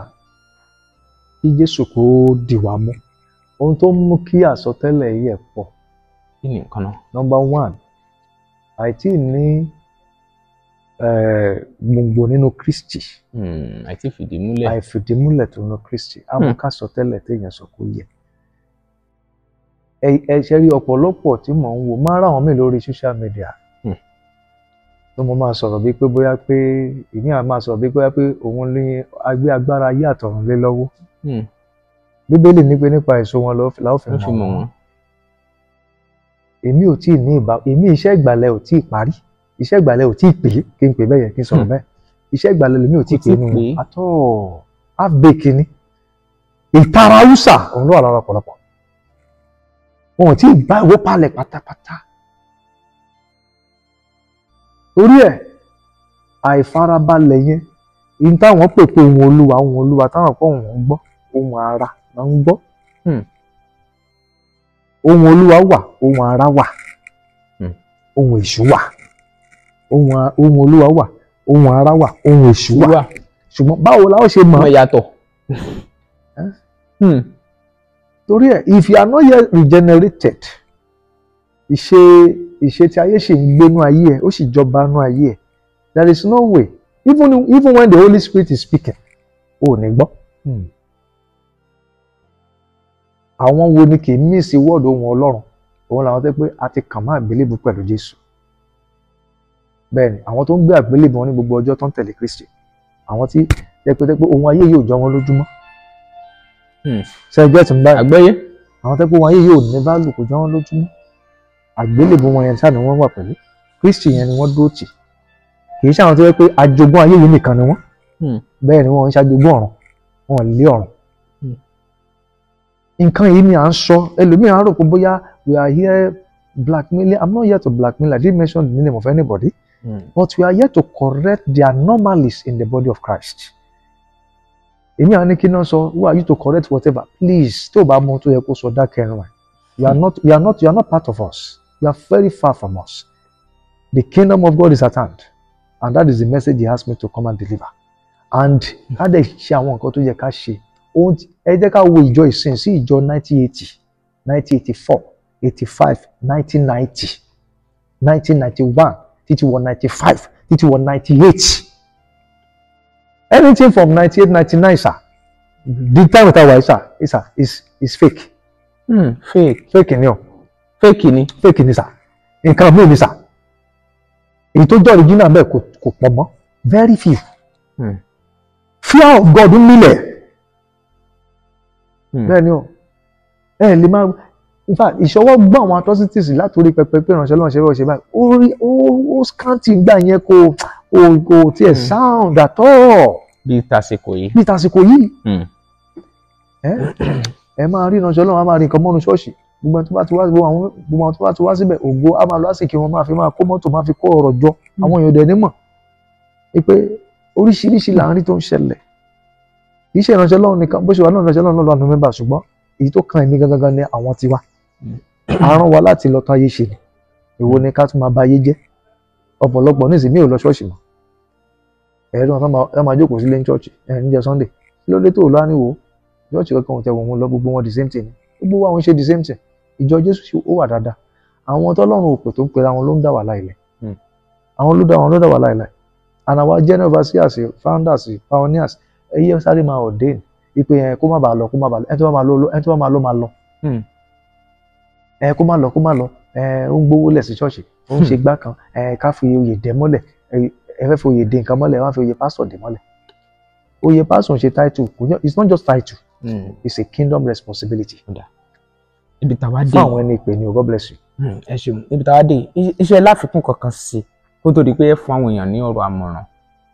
kí Jésù kó dì wá mú. Ohun tó ń mú kí àsọtẹ́lẹ̀ yìí ẹ̀ pọ̀, Kí ni nǹkan náà? Number one, àìtí ní gbòǹgbò nínú Kristi. Àìtí fìdí múlẹ̀. Àìfìdímúlẹ̀ tó nínú Kristi á mú ká sọtẹ́lẹ̀ téèyàn sọ kó yẹ. Ẹ ṣe rí ọ̀pọ̀lọpọ̀ tí mò ń wò, máa ń rà wọ́n mí lórí social media, tó mo máa sọ̀rọ̀ bíi pé bóyá pé ìmí à máa sọ̀rọ̀ bíi bóyá pé òun ní agbé agbára ayé àtọ̀run lé lọ́wọ́. Bíbélì ní pé nípa èso wọn la ó fi Wọ́n fi mọ̀ mọ̀ wọ́n. wọ́n. Èmi ò tíì ní ìbá, èmi iṣẹ́ ìgbàlẹ̀ ò tíì parí, iṣẹ́ ìgbàlẹ̀ ò tíì pé, kí n pè bẹ́ẹ̀ yẹn, kí n sọ̀rọ̀ bẹ́ẹ̀, iṣẹ́ ìgbàlẹ̀ lèmi ò tíì Kò pé tíì nínú pé. wọn àtọ́. Half baked ni. Ìtara húsà òun ló wà lára ọ̀pọ̀lọpọ̀. Wọn ò tí ì bá ìwó palẹ̀ pátápátá. Torí ẹ̀, àìfarabalẹ̀ yẹn ní táwọn pè pé ohun Olúwa, ohun Olúwa táwọn pọ̀, òun ń gbọ́ ohun ara là ń gbọ́. Ohun Olúwa wà, ohun ara wà, ohun èṣù wà. Ohun Olúwa wà, ohun ara wà, ohun èṣù wà. Wà. Ṣùgbọ́n báwo la ó ṣe mọ̀? Mọ̀ yàtọ̀. Eh? Torí ẹ̀, if you are not yet regenerated, ìṣe tí ayé ṣì ń gbénú ayé ẹ̀, ó sì jọba nú ayé ẹ̀, there is no way. Even when the Holy Spirit is speaking, o ò ní gbọ́. Àwọn wo ni kì í miss word ohun Ọlọ́run? Òun làwọn tẹ́ pé a ti kàn má àgbélébùú pẹ̀lú Jésù. Bẹ́ẹ̀ ni, àwọn tó ń gbé àgbélébùú wọn ní gbogbo ọjọ́, tó ń tẹ̀lé Kristi, àwọn tí tẹ́ pé ohun ayé yóò jọ wọn lójúmọ́. Ṣe ẹgbẹ́ tí ń báyìí? Àgbọ́yé. Àwọn tẹ́ pé wọn ayé yóò ní value, kò jọ wọ́n lójúmọ́. Àgbélébùú wọn yẹn sáà ni wọ́n wà pẹ̀lú Kristi yẹn ni wọ́n dúró tì. Kì í ṣe àwọn tó yẹ pé ajogún ayé yìí nìkan ni wọ́n. Bẹ́ẹ̀ ni wọ́n ń ṣàjogún ọ̀run, wọn lé ọ̀run. Nǹkan yìí ni à ń sọ. Ẹlòmíràn á rò pé bóyá we are here blackmailing. I'm not here to blackmail. I didn't mention the name of anybody. But we are here to correct the anomalies in the body of Christ. Èmi àwọn ní kí náà sọ, who are you to correct whatever? Please, tó o bá mọ tó yẹ kó sọ, dákẹ́ ẹnu ẹ̀. You are not part of us. You are very far from us. The kingdom of God is at hand, and that is the message he asked me to come and deliver. And ká dẹ̀ ṣe àwọn nǹkan tó yẹ ká ṣe. Ẹ jẹ́ ká wo ìjọ ìsìn sí ìjọ 1980, 1984, 85, 1990, 1991, títí wọ 95, títí wọ 98. Anything from 98, 99, sir, the time with our, sir, is fake. Fake. Fake ni o. Fake ni. Fake ni, sir. Nǹkan míì ni, sir. Èyí tó jẹ́ original bẹ́ẹ̀ kò pọ̀ mọ́, very few. Fear of God ń nílẹ̀. Bẹ́ẹ̀ ni o. Ẹ lè máa, in fact, ìṣọwọ́ gbọ́ àwọn atrocities látòrí pẹpẹ pé ìránṣẹ́ lọ́n ṣe bẹ́ẹ̀ ṣe báyìí, ó rí ó scanty gbà yẹn, kò tiẹ̀ sound at all. Bí tàsìkò yìí. Bí tàsìkò yìí. Ẹ máa rí ìránṣẹ́ Ọlọ́run, á máa rí nǹkan mọ́nu ṣọ́ọ̀ṣì. Gbogbo ẹni tó bá ti wá, gbogbo àwọn tó bá ti wá síbẹ̀, ògo á máa lọ àsìkò wọn, máa fi máa kó mọ́tò, máa fi kó ọ̀rọ̀ jọ. Àwọn èèyàn dẹ̀ nímọ̀ pé oríṣiríṣi là ń rí tó ń ṣẹlẹ̀. Kì í ṣe ìránṣẹ́ Ọlọ́run nìkan, bó ṣe wà náà, ìránṣẹ́ Ọlọ́run lọ́wọ́ àánú mẹ́bà, ṣùgbọ́n èyí tó kan èmi gangan ni àwọn tiwa. Àrùn wa láti lọ tán ayé ṣe ni. Èwo ni ká tún máa ba ayé jẹ́? Ọ̀pọ̀lọpọ̀ ní ìsìn mi ò lọ ṣọ́ọ̀ṣì mọ́. Ẹ̀rí wọn tán máa jókòó sílé ní ṣọ́ọ̀ṣì ẹ̀ níjọ́ Sunday. Kí ló dé tó lọ? Á ní wò ó, ṣọ́ọ̀ṣì kankan ò tẹ̀ wọ́n lọ, gbogbo wọn the same thing ni. Gbogbo àwọn ṣe the same thing. Ìjọ Jésù ó wà dáadáa. Àwọn tọ́lọ́run òpè tó ń pera wọn ló ń dá wàhálà ilẹ̀. Àwọn ló dá wọn ló dá wàhálà ilẹ̀. And our general overseers, founders, pioneers, ẹyẹ sáré máa ordain ipe yẹn, kó má bàa lọ, kó má bàa lọ. Ẹni tó bá máa lọ, ẹni tó bá máa lọ máa lọ. Ẹ kó má lọ, kó má lọ. Ẹ ó ń gbówó lẹ̀ sí ṣọ́ọ̀ṣì, ó ń ṣe gbá kan. Ẹ ká fi oyè dẹ mọ́lẹ̀. Ẹ fẹ́ fi oyè dé nǹkan mọ́lẹ̀, ẹ wá fi oyè pásítọ̀ dé mọ́lẹ̀. Oyè pásítọ̀ ń ṣe title kò ní. It's not just title, it's a kingdom responsibility. Ibi táwa dé fún àwọn ẹni ìpè ní o. God bless you. Ẹ ṣeun. Ibi táwa dé, iṣẹ́ láfikún kankan sí kó tó di pé ẹ fún àwọn èèyàn ní ọ̀rọ̀ àmọ̀ràn?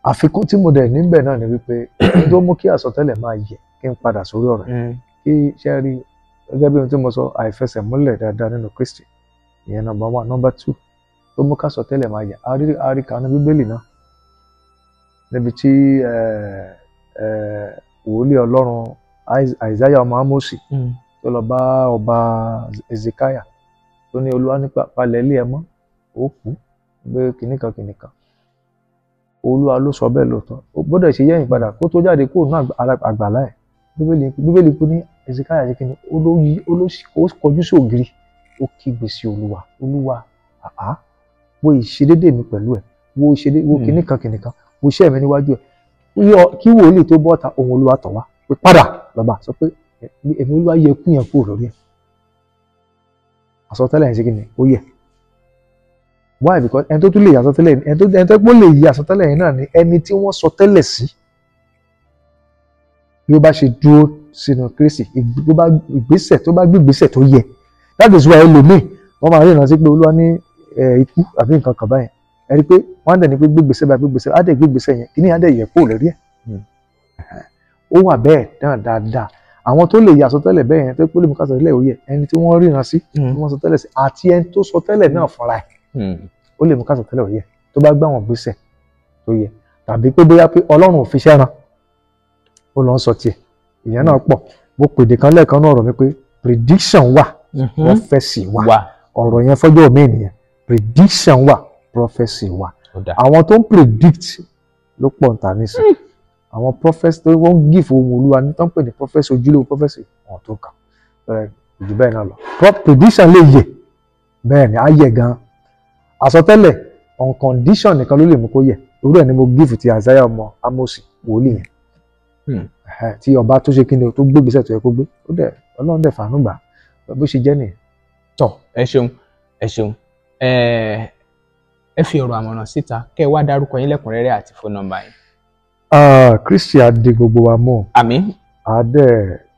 Àfikún tí mo dẹ̀ níbẹ̀ náà ni wípé ohun tó mú kí àsọtẹ́lẹ̀ máa yẹ, kí n padà sórí ọ̀rọ̀ yẹn, kí ṣe rí gẹ́gẹ́ bí ohun tí mo sọ, àìfẹsẹ̀múlẹ̀ dáadáa nínú Kristi, ìyẹn number one. Number two tó mú kásọtẹ́lẹ̀ máa yẹ, àríkà ní Bíbélì náà níbi tí wòlíì Ọlọ́run Àìsáyà ọmọ Ámósì tó lọ bá ọba Ezekiah, tó ní Olúwa nípa palẹ̀ ilé ẹ mọ́, ó kú gbé kìnnìkan kìnnìkan. Olúwa ló sọ bẹ́ẹ̀ lóòótọ́. Ó gbọ́dọ̀ ṣe yẹ̀yìn padà kó tó jáde kó náà àgbàlá ẹ̀. Bíbélì kú ní Ezekiah ṣe kìnnì, ó ló yí, ó ló ó kọjú sí ògiri, ó kígbe sí Olúwa: "Olúwa, àá wo ìṣedédé mi pẹ̀lú ẹ̀, wo ìṣedé, wo kìnnìkan kìnnìkan, wo iṣẹ́ mi níwájú ẹ̀." Kí wòlíì tó bọ́ta, ohun Olúwa tọ̀ wá pé padà lọ́ba sọ pé èmi Olúwa yẹ kú yẹn kúrò lórí ẹ̀. Àsọtẹ́lẹ̀ yẹn ṣe kí ni? Ó yẹ. Why? Because ẹni tó tún lè yí àsọtẹ́lẹ̀, ẹni tó pọ̀ lè yí àsọtẹ́lẹ̀ yẹn náà ni ẹni tí wọ́n sọ tẹ́lẹ̀ sí. Bí ó bá ṣe dúró sínú Kristi, tó bá ìgbésẹ̀, tó bá gbé ìgbésẹ̀ tó yẹ. That is why ẹlòmíì wọ́n máa rí ìrántí pé Olúwa ní ikú àbí nǹkan kan báyẹn. Ẹ rí i pé wọ́n á dẹ̀ ní pé gbé ìgbésẹ̀ báyìí, gbé ìgbésẹ̀, á dẹ̀ gbé ìgbésẹ̀ yẹn, kí ni á dẹ̀ yẹ kúrò lórí ẹ̀. Ó wà bẹ́ẹ̀ náà dáadáa. Àwọn tó lè yí àsọtẹ́lẹ̀ bẹ́ẹ̀ yẹn, tó pé lè mú kásọtẹ́lẹ̀ ó yẹ, ẹni tí wọ́n ríran sí, tí wọ́n sọ tẹ́lẹ̀ sí, àti ẹni tó sọ tẹ́lẹ̀ náà fúnra ẹ̀, ó lè mú kásọtẹ́lẹ̀ ó yẹ tó bá gbé àwọn ìgbésẹ̀ tó yẹ, tàbí pé bóyá pé Ọlọ́run ò fi iṣẹ́ ran, ó lọ ń sọ tiẹ̀. Ìyẹn náà pọ̀. Mo pèdè kan lẹ́ẹ̀kan náà, ọ̀rọ̀ mi pé prediction wà, prophecy wà. Ọ̀rọ̀ yẹn fọ́jọ́ mi nìyẹn. Prediction wà, prophecy wà. Àwọn tó ń predict ló pọ̀ níta nísìn. Àwọn prophecy tó wọ́n give ohun Olúwa ní tó ń pè ní prophecy, ojúlówó prophecy, wọn tó kàn jù bẹ́ẹ̀ náà lọ. Prediction lè yẹ, bẹ́ẹ̀ ni, á yẹ gan. Àsọtẹ́lẹ̀ on condition nìkan ló lè mú kó yẹ. Irú ẹ̀ ni mo give ti Isaiah ọmọ Amosi, wòlíì yẹn, tí ọba tó ṣe kíni o, tó gbé ìgbésẹ̀ tó yẹ kó gbé, ó dẹ̀ Ọlọ́run dẹ̀ fàánú gbà. Bó ṣe jẹ́ nìyẹn. Tọ, ẹ ṣeun, ẹ ṣeun. Ẹ fi ọ̀rọ̀ àmọ̀ràn síta, kẹ́ ẹ wá dárúkọ yín lẹ́kùnrẹ́rẹ́ àti phone number yín. Kristi á di gbogbo wa mú. Àmín. Àdẹ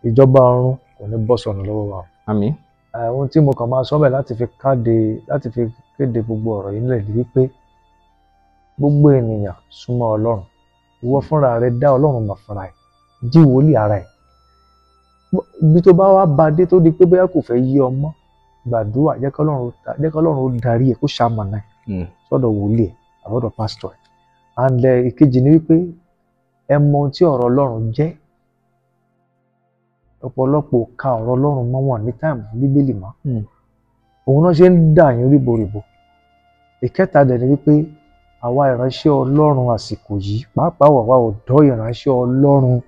ìjọba ọ̀run kò ní bọ́ sọnù lọ́wọ́ wa. Àmín. Ohun tí mo kàn máa sọ bẹ́ẹ̀ láti fi káde, láti fi kéde gbogbo ọ̀rọ̀ yìí nílẹ̀ ni wípé gbogbo ènìyàn súnmọ́ Ọlọ́run. Ìwọ fúnra rẹ dá Ọlọ́run mọ̀ fúnra ẹ̀, jí wòlíì ara ẹ̀. Ibi tó bá wá ba dé tó di pé bóyá kò fẹ́ yí ọmọ, gbàdúrà, jẹ́ k'Ọlọ́run ó darí ẹ̀, kó ṣamọ̀nà ẹ̀ sọ́dọ̀ wòlíì ẹ̀ àbọ̀dọ̀ pásítọ̀ ẹ̀. And ìkejì ni wípé ẹ mọ ohun tí ọ̀rọ̀ Ọlọ́run jẹ́. Ọ̀pọ̀lọpọ̀ ka ọ̀rọ̀ Ọlọ́run mọ́ wọn ní táìmù fún Bíbélì mọ́. Òun náà ṣe ń dà yín ríboríbo. Ìkẹta dẹ̀ ni wípé àwa ìránṣẹ́ Ọlọ́run àsìkò yìí, pàápàá àwa ọ̀dọ́ ìránṣẹ́ Ọlọ́run,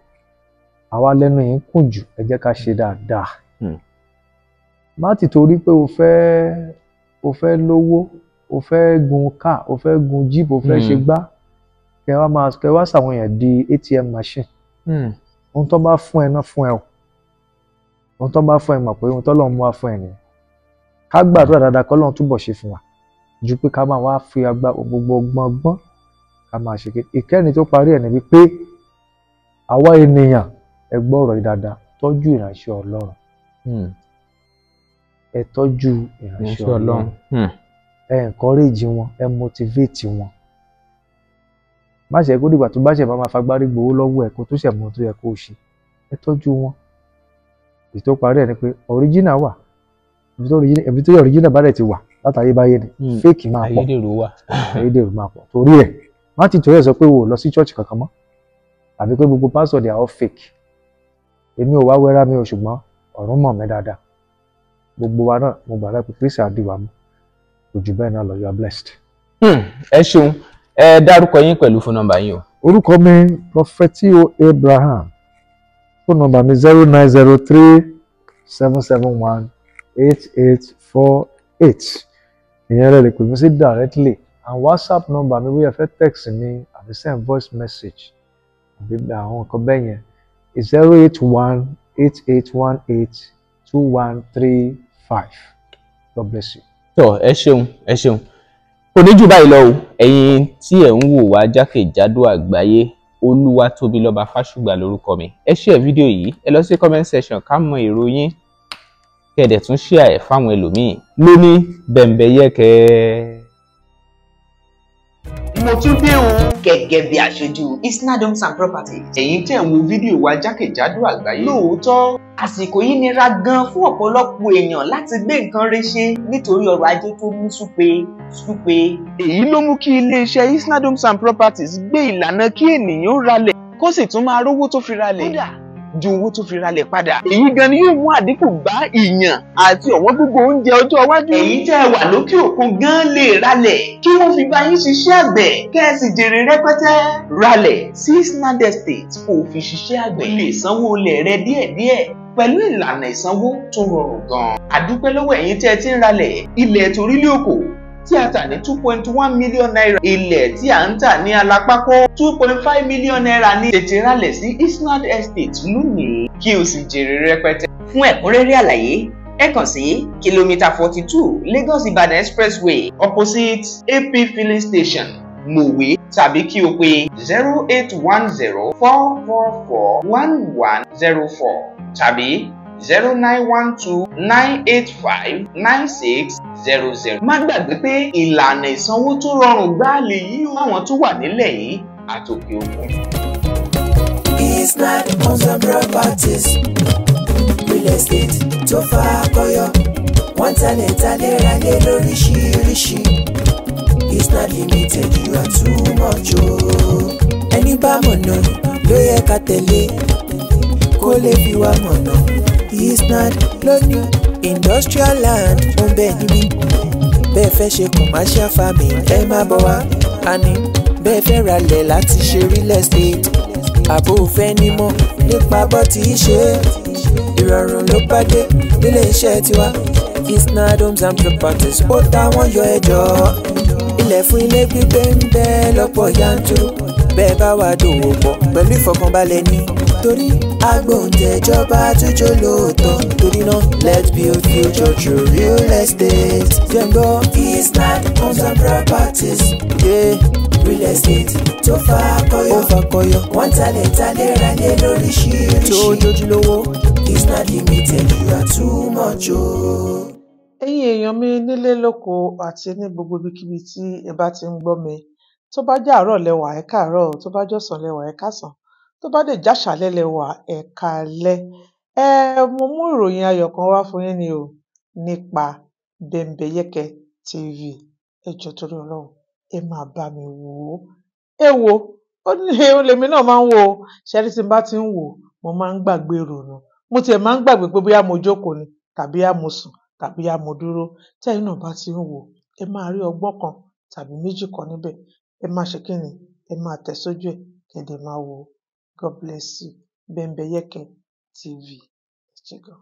àwa lẹ́nu yìí ń kùn jù, ẹ jẹ́ ká ṣe dáadáa. Má ti torí pé o fẹ́ lówó, o fẹ́ gun káà, o fẹ́ gun jíìpù, o fẹ́ ṣe gbá, kẹ wá sàwọn èèyàn di ATM machine. Ohun tó bá fún ẹ náà fún ẹ o. Ohun tó bá fún ẹ mọ̀ pé ohun tó lọ́n mú wá fún ẹ nìyẹn. Ká gbàdúrà dáadáa k'Ọlọ́run túbọ̀ ṣe fún wa, ju pé ká máa wá fi agbá gbogbo ọgbọ́n ká máa ṣe kékeré. Ìkẹ́ni tó parí ẹ̀ ni wípé àwa ènìyàn, ẹ gbọ́ ọ̀rọ̀ yìí dáadáa, tọ́jú ìránṣẹ́ Ọlọ́run. Ẹ tọ́jú ìránṣẹ́ Ọlọ́run. Ẹ encourage wọn, ẹ motivate wọn. Má ṣe kó dìgbà tó bá ṣe bá máa fagbárí gbowó lọ́wọ́ ẹ̀ kó tó ṣẹ̀ mọ́ tó yẹ kó o ṣe. Ẹ tọ́jú wọn. Èyí tó parí ẹ̀ ni pé original wà. Ibi tó original bá dẹ̀ ti wà látayébáyé ni fake máa pọ̀. Ayédèrú wà. Ayédèrú máa pọ̀. Torí ẹ̀ má ti torí ẹ̀ sọ pé o ò lọ sí church kankan mọ́, àbí pé gbogbo pastor they are all fake. Èmi ò wá wẹ́rà mi ò, ṣùgbọ́n ọ̀run mọ̀ mí dáadáa. Gbogbo wa náà mo gbàdúrà pé Kristi á dì wá mú. Kò jù bẹ́ẹ̀ náà lọ. You are blessed. Ẹ ṣeun. Ẹ dárúkọ yín pẹ̀lú fóònù nọ́mbà yín o. Orúkọ mi Prophet T.O. Abraham. Fóònù nọ́mbà mi 0903 771 8848. Ìyẹn rẹ̀ lè pè mí sí directly. And WhatsApp nọ́mbà mi bóyá fẹ́ text mi àbí send voice message àbí àwọn nǹkan bẹ́ẹ̀ yẹn 081 8818 2135. God bless you. Tọ́ ẹ ṣeun, ẹ ṣeun. Kò ní jù báyìí lọ o. Ẹ̀yin tí ẹ̀ ń wò wá jákèjádò àgbáyé, Olúwatóbilọ́ba Fásùgbà lórúkọ mi. Ẹ share fídíò yìí, ẹ lọ sí comment section ká mọ èrò yín, kẹ̀dẹ̀ tún share ẹ̀ fáwọn ẹlòmíì. Lóní bẹ̀m̀bẹ̀yẹ̀kẹ́. Mo tún dé o. Gẹ́gẹ́ bí aṣojú Isnad Homes and Properties. Ẹ̀yin tẹ̀ ń wo fídíò wa jákèjádò àgbáyé. Lóòótọ́, àsìkò yìí nira gan fún ọ̀pọ̀lọpọ̀ èèyàn láti gbé nǹkan rẹ̀ ṣe nítorí ọrọ̀ ajé tó mú súpe súpe. Èyí ló mú kí iléeṣẹ́ Isnad Homes and Properties gbé ìlànà kí ènìyàn ralẹ̀ kó sì tún máa rówó tó fi ralẹ̀. Kódà ju owó tó fi ralẹ̀ padà. Èyí gan ni yóò mú àdínkù bá ìyàn àti ọ̀wọ́n gógó oúnjẹ ọjọ́ iwájú. Ẹ̀yin tẹ́ ẹ wà lókè òkun gan lè ralẹ̀ kí wọ́n fi bá yín ṣiṣẹ́ àgbẹ̀ kẹ́ ẹ sì jèrè rẹpẹtẹ. Ralẹ̀ sí Isnad Estate kò fi ṣiṣẹ́ àgbẹ̀. O lè sanwó ilẹ̀ rẹ díẹ̀díẹ̀ pẹ̀lú ìlànà ìsanwó tó rọrùn gan. Àdúpẹ́ lọ́wọ́ ẹ̀yin tẹ́ ẹ ti ń ralẹ̀ ilẹ̀ torílẹ̀ òkò tí a tà ní 2.1 million naira. Ilẹ̀ tí a ń tà ní Alápákó 2.5 million naira ní. Tètè ralẹ̀ sí Isnad Estate lónìí kí o sì jèrè rẹpẹtẹ. Fún ẹ̀kúnrẹ́rẹ́ àlàyé, ẹ kàn sí kìlómítà 42 Lagos Ibadan Expressway opposite AP filling station, Mòwe, tàbí kí o pè 0810 444 1104 tàbí 0912 985 9600. Má gbàgbé pé ìlànà ìsanwó tó rọrùn gbáà lèyí o fáwọn tó wà nílẹ̀ yìí àtòkè òkun. Isnad Homes and Properties, real estate tó fakọyọ, wọ́n talẹ̀ talẹ̀ ralẹ̀ lóríṣiríṣi. Isnad Limited, you are too much o. Ẹni bá mọ̀nà ló yẹ ká tẹ̀lé, kó lè fi wá mọ̀nà. Isnad lóní industrial land ń bẹ níbí. Bẹ́ẹ̀ fẹ́ ṣe commercial farming, ẹ má bọ̀ wá. Àní bẹ́ẹ̀ fẹ́ ralẹ̀ láti ṣe real estate, àbò fẹ́ nímọ̀ nípa bó ti ṣe. Ìrọ̀rùn ló bá dé nílé iṣẹ́ tiwa. Isnad Homes and Properties ó táwọn yọ ẹjọ́. Ilẹ̀ fún ilé gbígbé ń bẹ lọ́pọ̀ yanturu. Bẹ́ẹ̀ bá wà dòwò pọ̀ pẹ̀lú ìfọkànbalẹ̀ ní. Torí agbóǹtẹ̀jọba tó jó lóòótọ́. Torí náà, let's build future through real estate. Jẹ́ngbọ́ Island Homes and Properties. Yeah. Real estate tó fakọyọ. Ó fakọyọ. Wọ́n talẹ̀ talẹ̀ ralẹ̀ lóríṣiríṣi. Tó jójúlówó. Island Limited, you are too much o. Ẹ̀yin èèyàn mi nílé lóko àti ní gbogbo ibikíbi tí ẹ bá ti ń gbọ́ mi, tó bá jẹ́ àárọ̀ lẹ wà, ẹ káàárọ̀ o, tó bá jọ̀sán lẹ wà, ẹ káàsán, tó bá dẹ̀ jáṣàálẹ́ lẹ wà, ẹ káalẹ́. Ẹ mo mú ìròyìn ayọ̀ kan wá fún yín ni o nípa Bembeyeke TV. Ẹ jọ̀ọ́ torí Ọlọ́run, ẹ máa bá mi wò ó. Ẹ wo, ó ní lèmi náà máa ń wò ó. Ṣé rí, tí n bá ti ń wò ó, mo máa ń gbàgbé ìrònú. Mo tiẹ̀ máa ń gbàgbé pé bóyá mo jókòó ni tàbí á mo sùn tàbí á mo dúró. Tẹ́yin náà bá ti ń wò ó, ẹ máa rí ọgbọ́n kan tàbí méjì kan níbẹ̀. Ẹ máa ṣe kí ni? Ẹ máa tẹ̀ sójú ẹ̀, kẹ́ dẹ̀ máa wò ó. God bless you. Bembeyeke TV. Ẹ ṣé gan.